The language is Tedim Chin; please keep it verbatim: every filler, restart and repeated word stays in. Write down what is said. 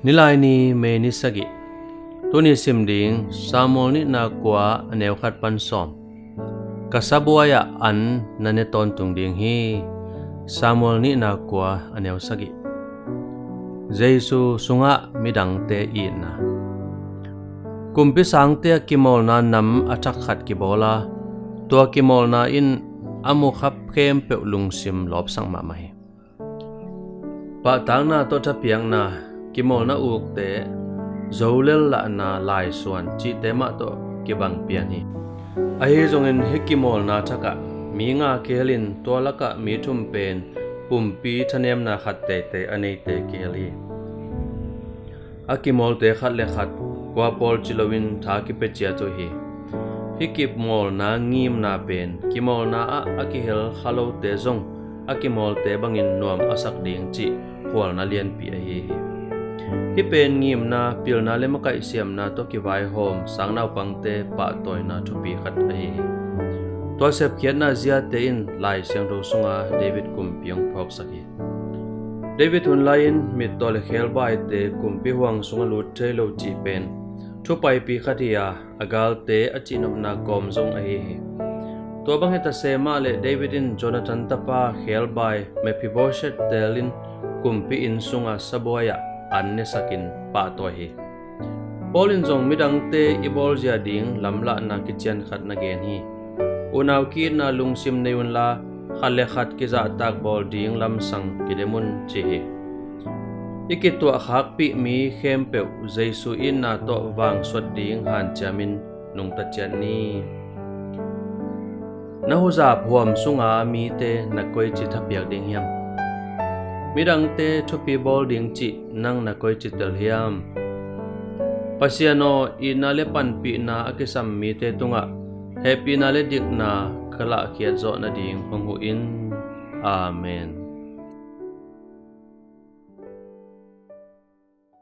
Nilaini, May ni sagih. Tuni sim ding Samuel nihna kua, a neu khat pan sawm. Ka sabuai-ah an na ne tawntung ding hi. Samuel nihna kua, a neu sagih. Jesu sungah midangte itna. Kumpi sangte a kimawlna nam a thak khat kibawl a, tua kimawlna in a mukhap khempeuh lungsim lawpsak mahmah hi. Pahtakna tawh thapiakna, kimawlna ukte, zolel lahna, laisuan cihte mah tawh kibang pian hi. Ahi zongin hih kimawlna thakah mi nga kihelin, tua lakah mi thum pen pumpi thanemna khat teitei a neite kihel hi. A kimawlte khat le khat kua pawl ci loin tha kipia ciat uh hi. Hih kimawlna ngimna pen kimawlna ah a kihel kha lote zong a kimawlte bangin nuam a sak ding cih khualna lianpi ahi hi. Hih pen ngimna, pilna le makaihsiamna tawh kivaihawm sang naupangte pahtawina thupi khat ahi hi. Tua sepkhiatna ziate in Lai Siangtho sunga David kumpi hong phawksak hi. David hun lai-in mittaw le khebaite kumpi huang sungah lut thei lo cih pen thu paipi khat hi a, a galte a cihnopna kawm zong ahi hi. Tua bang hi ta se mah leh David in Jonathan tapa khebai Mephibosheth telin kumpi inn sunga sabuai-ah an nesakin pahtawi hi. Paul in zong midangte i bawlzia ding lamlahna kician khat na gen hi. Unau ki-itna lungsim nei unla, khat le khat kizahtak bawl ding lamsang kidem un, ci hi. I kituahkhakpih mi khempeuh Jesu itna tawh vangsuat ding hanciamin nungta ciat ni. Na huzap huam sunga mite na koici thapiak ding hiam? Midangte thupi bawl ding cih nang na koici tel hiam? Pasian aw, itna le panpihna a kisam mite tungah hehpihna le dikna ka lahkhiat zawh nading hong huh in. Amen.